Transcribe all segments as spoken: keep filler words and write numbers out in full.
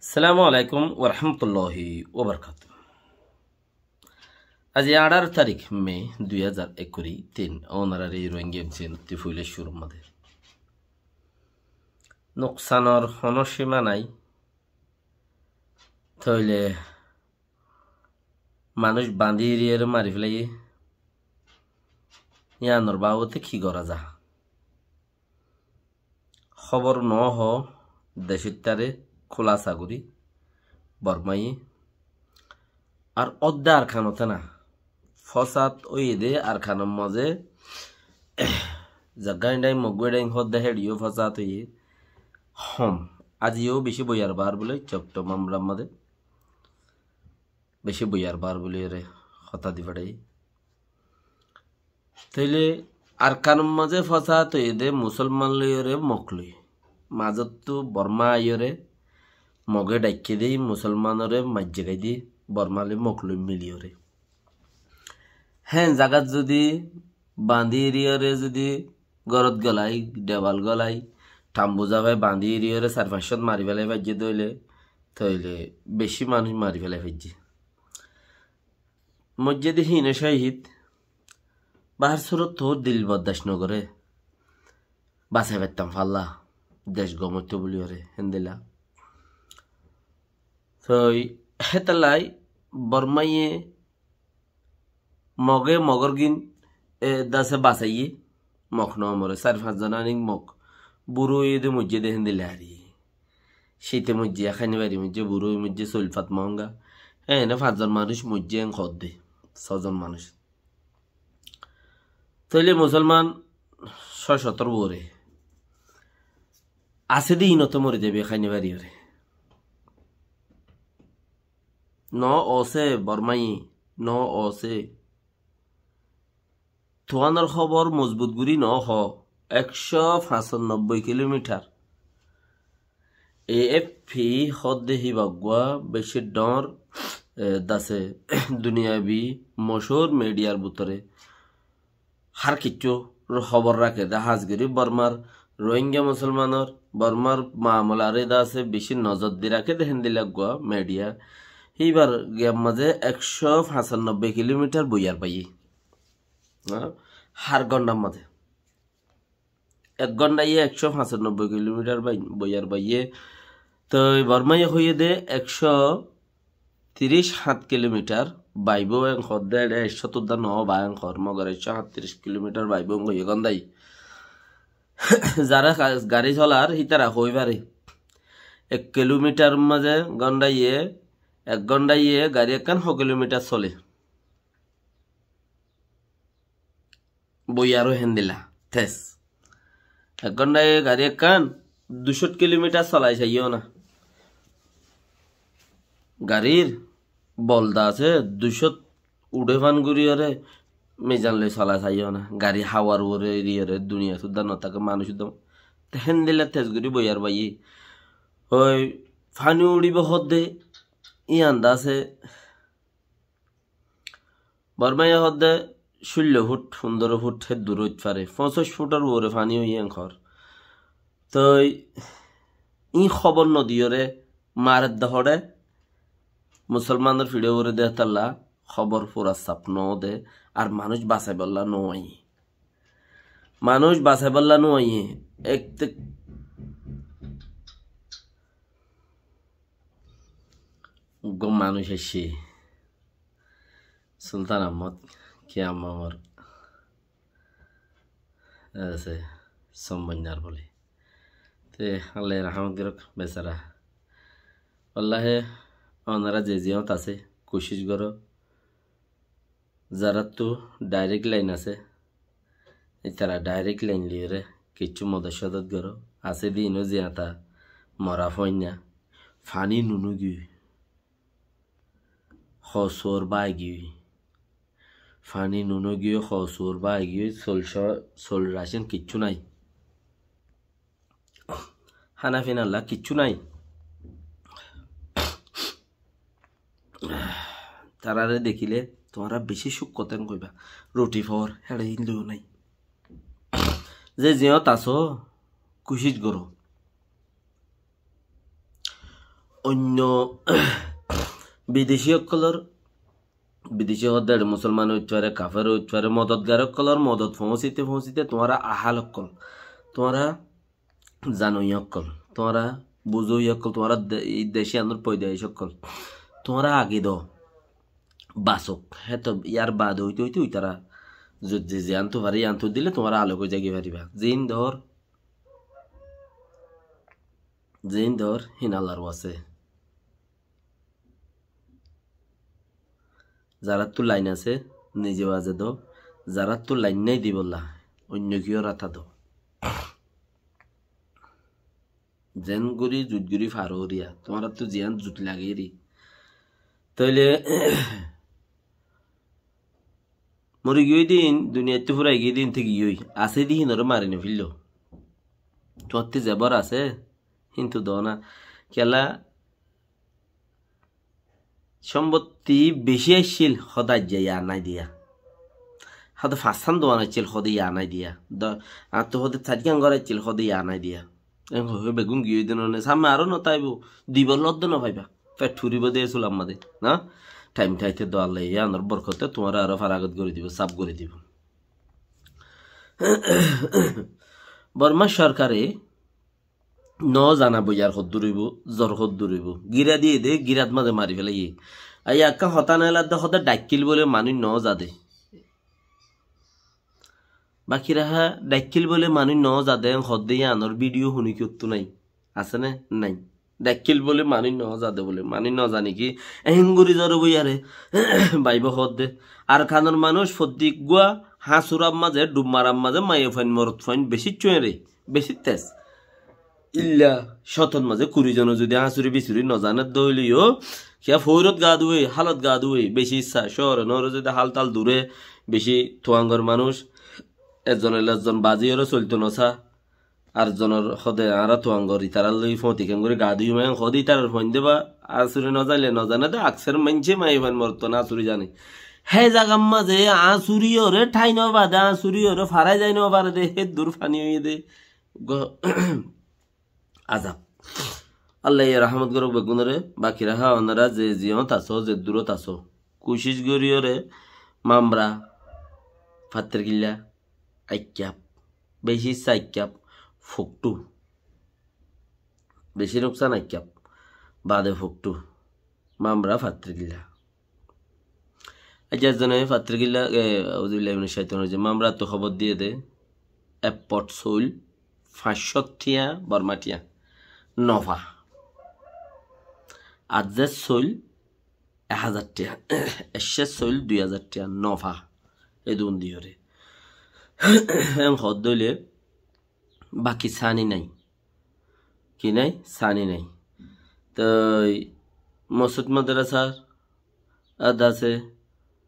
Assalamu alaikum warahmatulláhi wabarakátuhu. Aijja añçáro tarík me dui házar ekkuri tin, ónarare Rohingya M C N ottú foila cúrur mazé. Nuksanor honó címa nái, tóile manúic bañdí eriyóre mari félaiye, yíanor babote ki gorá za? Hóbor noó hoó, decóittare kúlasa gorí, Bormáye. Ar ódde Arkanot ná, fósad óiye dé Arkanor mazé, Zaggain dhain, Moggúa dhain hoódde héçe yó fósad óiye hom. Aijja yó bicí boiyar bar bóli, Coktom Amrar mazé bicí boiyar bar bóli ere hotá di feçáiye. Tóile Arkanor mazé fósad óiye dé Musolman loiyóre Mok loi. Mazóttu Bormá aiyóre Mogé dhaikké dé Musolmanoré maijjé gai dé Bormá loi Mok loi miliyóre. Héen zagat zudi bañdí eriyóre zudi górot golai, dhebal golai, thambu zafai bañdí eriyóre sair fañs cót mari félai faijjé dé óile, tóile bicí manúic mari félai faijjé. Moijjé dé híin ó cóhid, bahár súrot toóu dil bordac nogoré. Basai faittam falla, dec gom óito bóli oré, héndilla. Toi hétallai Bormáye Mogé Mogór gín e dase basaiyé, Mok no moré, sair fañs zon aník Mok. Burú óiye dé moijjé dé héndilla ar. Cíte moijjé, Háinibari moijjé, burú ói moijjé, soil fat moónga. Héene fañs zon manúic moijjé en hoódde, só zon manúic. Tóile Musolman só cótor uore. Asé dé híinottú mori zaibo Háinibari oré. No osé Bormáye, no osé. Tuánor hóbor mozbut gorí no hoó, ekcó fañsanobboi kilómitar. A F P hoódde híba uggúa bicí dhoóñr, e, dase duniyabi mochúr midiyar bútore hár kiccúr hóbor raké dé, hás gorí Bormár Rohingya Musolmanor, Bormár mamolaré dase bicí nozor di raké dé héndilla uggúa midiya. Híbar giyar mazé ekcó fañsanobboi kilómitar boiyar baiyé. Há? Hár gondhar mazé. Ek gondhaye ekcó fañsanobboi kilómitar bai-, boiyar baiyé. Toi Bormáye hoiyé dé ekcó tiríc hát kilómitar baibó en hoódde, eçé ekcó tuddá noó ba en hoór, mogor ekcó hát tiríc kilómitar baibó en hoiyé gondhaye. Zará ga-, garí solar, hítara hoi fare. Ek kilómitar mazé gondhaye, ek gondhaye garí ekkán hó kilómitar sole. Boiyaró héndilla, tes. Ek gondhaye garí ekkán duicót kilómitar solai saiyó na. Garír bol da asé, duicót uçé fán gorí oré mizan loi solai saiyó na. Garí hawar uore eri oré duniya suddá no táke, manúic suddá. Te héndilla tes gorí boiyar baiyé. Ói faní uçíbo hoódde, yían da asé. Bormáye hoódde cúllo fut, fundóro fut hé dur óit fare, foñsíc futor uore faní óiye en hoór. Toi íin hóbor nodiyóre maredde hoçé, Musolmanor fiçé uore dé hétalla hóbor fura saf noó dé, ar manúic basaibólla no aiyé. Manúic basaibólla no aiyé. Ek te-, uggúa manúic aiccé, Sultan Ahmod, ki ammamor asé, Sombonnar bóli. Te Allaye rahámot gorók besara. Wallahi, onora ze ziyót asé, kucíc goró. Zaráttu direct line asé, ítara direct line loiyóre kiccú modot codot goró. Asé dé ínó ziyata mora fuainna, faní nunúgiyói, hosuor báigiyói, faní nunúgiyói, hosuor báigiyói, sol co-, sol racon kiccú nái. Hána fínalla kiccú nái. Tarare dekíle tuáñra bicí cúk kotén hoibá. Ruthi foór, héçe híndeyó nái. Ze ziyót asó, kucíc goró. oinno bideshi ókkolor, bideshi hoódde musolman óit fare, kafer óit fare, modotgar ókkolor modot foóñsite foóñsite tuáñra ahál ókkol, tuáñra zanoiya ókkol, tuáñra buzóiya ókkol, tuáñra de-, ei desh iyanor foidaic ókkol, tuáñra age do basók. Héto yar baade óite óite óitara zodi ze ziyántu fare iyántu dile tuáñra alok ói zagi fariba. Ziín dór, ziín dór hín Allar wasé. Zaráttu lain asé, nize baze do, zaráttu lain nái dibolla, oinno kiyó rata do. Zeén gorí, zut gorí faro riya, tuáñrattu ziyán zut lage ri. Tóile mori giyói din, duniyaittú furai giyói din te giyói, asé di hínoré mari noféillo. Tuáñtti zebor asé, híntu do na. Kiyólla sombotti beci accíl, hóde aijja yar nái diya. Hóde fañssán duan accíl, hóde yar nái diya. Do-, añáttu hóde sairgán gór accíl, hóde yar nái diya. Eén hoi hoi beggún giyói de none, sámme aró no táibo, dibolla ódde no faiba. Fet furibo de e sular mazé, na? Thaim thaite do Allaye yíanor borkote tuáñre aró faragot gorí dibo, saf gorí dibo. Bormar sorkare no zana boiyar hoddúr óibo, zor hoddúr óibo. Gira diye de, girat mazé mari félaiye. Ar ekkán hotá nailadde hóde dhaikkíl bóle manúic no zade. Baki raha dhaikkíl bóle manúic no zade, en hoddé yíanor bídiyo huni kiyottú nái. Asé né? Nái. Dhaikkíl bóle manúic no zade bóle, manúic no zane ki, eén gorí zor óibo yare, baibo hoddé. Arkanor manúic foddí gua háñsurar mazé, dhub marar mazé, maiyafuain morotfuain beci cúere, beci tez. Illa cótor mazé kuri zone zodi háñsuri bisuri no zane dóile yó, kiyá foóirot gaa dúwe, hálot gaa dúwe, beci issá cóore noóre zodi hál tal dure, beci tuangor manúic, ezzon ella ezzon bazi yóre soilto no sá, ar zonor hóde añára tuangor itarar loi fóti keéngorí gaa dúiyum, eén hóde itarar fuain de ba háñsuri no zaile no zane de, akser maincé maiyafuain morotfuain háñsuri zane. Hé zagar mazé háñsuri yóre tháino bade, háñsuri yóre farai zai no fare de, hé dur faní óiye de. Go-, azab. Allaye rahmot gorok beggúnore, baki raha onora ze ziyót asó, ze durot asó. Kucíc goríyore Mamra, Fattirkilla, Aikkaf, beci issá Aikkaf, Foktu. Beci nuksan Aikkaf, bade Foktu. Mamra, Fattirkilla. Aijja ezzone Fattirkilla, e, auzubillahi minash shaitanir rajim, Mamrattu hóbor diye de, ek pot soil fañs cót tiañ, Borma tiañ, nofa. Ar ze soil ek házar tiañ, ek cér soil dui házar tiañ, nofa. Edún diyore. En hoddé óile baki sani nai. Ki nai? Sani nai. Toi mosjid madrasar adase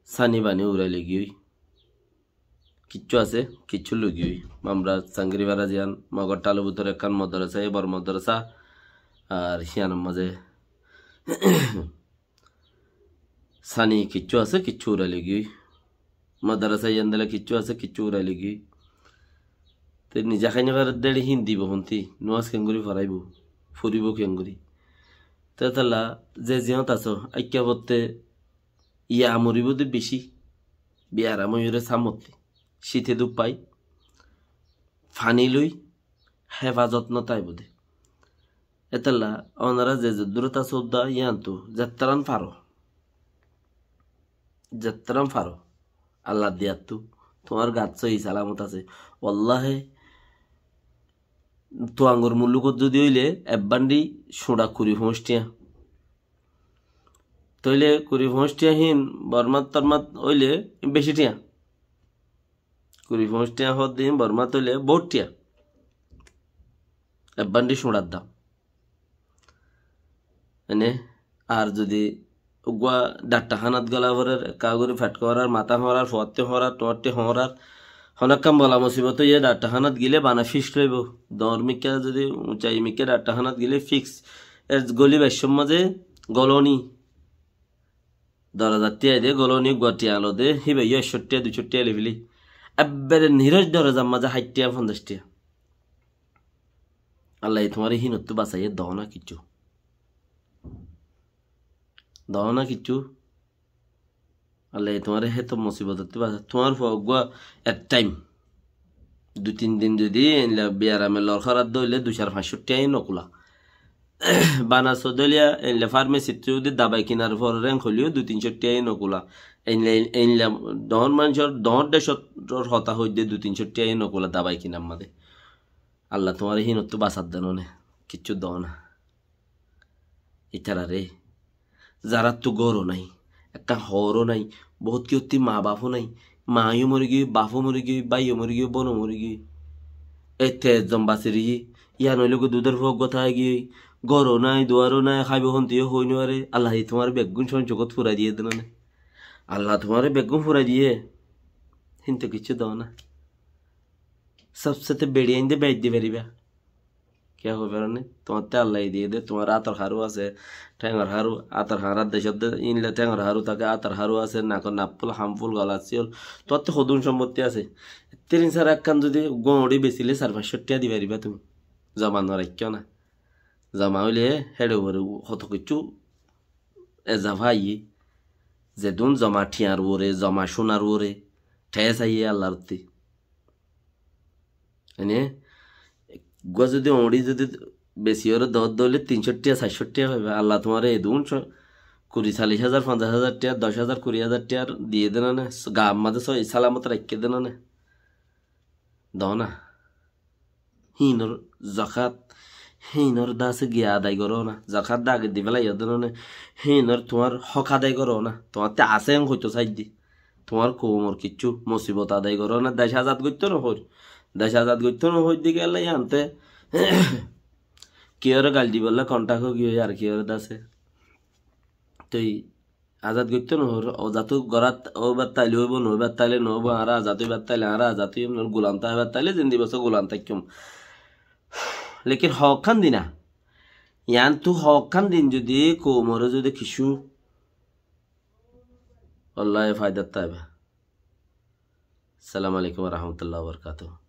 sani bani urai loi giyói. Kiccú asé, kiccú loi giyói. Mamra Sangiri Fara ziyan, Mogor Thalor bútore ekkán madrasa, e bor madrasa, ar hiyanor mazé sani kiccú asé, kiccú urai loi giyói. Madrasa yendilla kiccú asé, kiccú urai loi giyói. Te nize hái no fare de hín dibo honti, nomaz keéngorí foraibo, foribo keéngorí. Te talla ze ziyót asó, Aikkaf otte ya moribó de beci, biyaram óiyore sámotte, cíte dúk fai, faní loi, hefazot no táibo de. Etalla onora ze zeddúrot asó udda yíantu zettarán faro. Zettarán faro. Allar diyattu. Tuáñr gat sóhi salamot asé. Wallahi, tuáñgor mullukot zodi óile ebbandi cuñça kuri foñs tiañ. Tóile kuri foñs tiañ hín Bormat Tormat óile beci tiañ. Kuri foñs tiañ hoddé Bormat óile bout tiañ. Ebbandi cuñçar dam. Ene, ar zodi uggúa dhatta hánat gola forer, ekka gori feth horar, matá horar, fuattí horar, tuattí horar, honó ekkán bola musibot óiye dhatta hánat gile bana fix loibo. Doñr mikká zodi uñcai mikká dhatta hánat gile fix. Er goli baiccór mazé golóni. Dorozar tiañ de, golóni uggúa tiañ lode, híba yó ekcó tiañ, duicó tiañ loi feli. Ebbere niroc dorozar mazé háit tiañ, fonzac tiañ. Allaye tuáñre hínottú basaiyé dóna kiccú. Doóna kiccú. Allaye tuáñre héto musibotottú basá. Tuáñr fua uggúa ek thaim dui tin din zodi einla biyaramor lorkórat dóile dui sair fañscó thiañ nokula. Bana sodoliya einla farmesittú zodi dabai kinar foré reng hoileyó dui tincó thiañ nokula. Einla, einla doóñr maincór, doóñr decór hotá hoidde dui tincó thiañ nokula dabai kinar mazé. Alla tuáñre hínottú basá de none, kiccú doóna. Ítararé, zaráttu górou nái, ekkán hoórou nái, boóut kiyótti maa bafó nái, maáyo morigiyói, bafó morigiyói, báiyo morigiyói, bóno morigiyói. Éi te ezzon basi roiyí, yían óilgoi dudór fua uggúa táigiyói, górou nái, duwarou nái, háibo hontíyo hoói nofaré, Allaye tuáñre beggún cóñcokót furai diyé de none. Allaye tuáñre beggún furai diyé, híntu kiccú doóna. Sobsete beçi ainde beci di faribá. Kiyá hoi faróne? Tuáñtte Allaye diyé de, tuáñr átor hañrú asé, théngor hañrú, átor hañrár decót de, inle théngor hañrú táke, átor hañrú asé, nakor naffúl, hañfúl, golar síol. Tuáñtte hodún sombottí asé. Tirin sára ekkán zodi uggúa oñçí besilé sair fañscó thiañ di faribá tuñí. Zoma no raikkó na. Zoma óile héçe uore hoto kiccú ezafa aiyé. Zedún zoma thiañr uore, zoma cúnar uore, thes aiyé Allar utti. Ene, uggúa zodi oñçí zodi besi óre doódde óile tincó thiañ, saircó thiañ faiba. Allaye tuáñre edún co-, kuri, callic házar, fonzaic házar thiañ, doc házar, kuri házar thiañ diyé de none, gaar mazé sói salamot raikké de none. Doóna. Híinor zakát, híinor dase giya adai goró na. Zakát de age di félaiyó de none, híinor tuáñr hók adai goró na. Tuáñtte asé en hoitó saidde. Tuáñr koumor kiccú musibot adai goró na, dec azad goittó nohoóir. Dec azad goittó nohoóir de kiyólla yíante kiyóre gail dibolla konthák ói giyói ar kiyóre dase. Toi azad goittó nohoóir, o zatú gorát óibar táile óibo, noóibar táile noóibo, añára azad óibar táile añára azad óiyum, noóile gulam táibar táile zindi bosór gulam táikkúm. Lekin hokkán din a, yíantu hokkán din zodi koumoré zodi kiccú Wallahi faidat táiba. Assalamu alaikum wa rahmatullahi wa barakatuhu.